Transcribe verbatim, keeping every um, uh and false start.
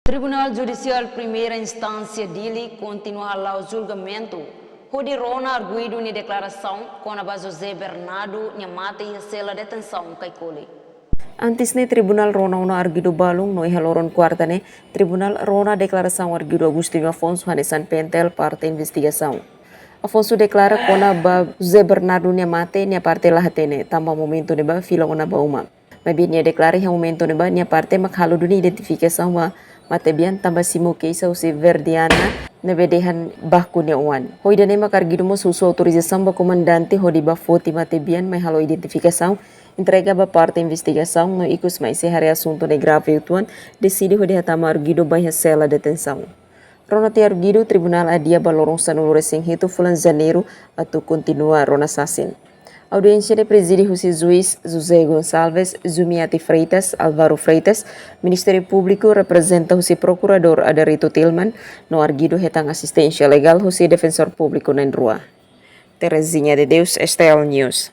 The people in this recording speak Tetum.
Tribunál Judisiál Primeira Instánsia Dili kontinua hala'o julgamentu hodi rona arguidu nia deklarasaun kona-ba José Bernardo nia mate iha sela detensaun Caicoli. Antes ne'e, tribunál rona ona arguidu balun no iha loron kuarta ne'e, tribunál rona deklarasaun arguidu Agostinho Afonso hanesan P N T L parte investigasaun. Afonso deklara kona-ba José Bernardo nia mate, nia parte la hatene, tanba momentu ne'ebá fila ona ba uma. Maibé nia deklara iha momentu ne'ebá nia parte mak halo duni identifikasaun ba matebian tanba simu keixa husi Verdiana ne'ebé dehan baku nia oan. Ho ida-ne'e mak arguidu mós husu autorizasaun ba komandante hodi bá foti matebian mai halo identifikasaun, entrega ba parte investigasaun no ikus mai se haree asuntu ne'e grave uitoan, deside hodi hatama arguidu ba iha sela detensaun. Rona tiha arguidu, tribunál adia ba loron sanulu-resin-hitu fulan Janeiru atu kontinua rona sasin. Audiénsia ne'e prezide husi juís José Gonçalves, Jumiati Freitas, Álvaro Freitas, Ministériu Públiku reprezenta husi Prokuradór Aderito Tilman, no arguidu hetan asisténsia legál husi Defensór Públiku na'in-rua. Terezinha de Deus, S T L News.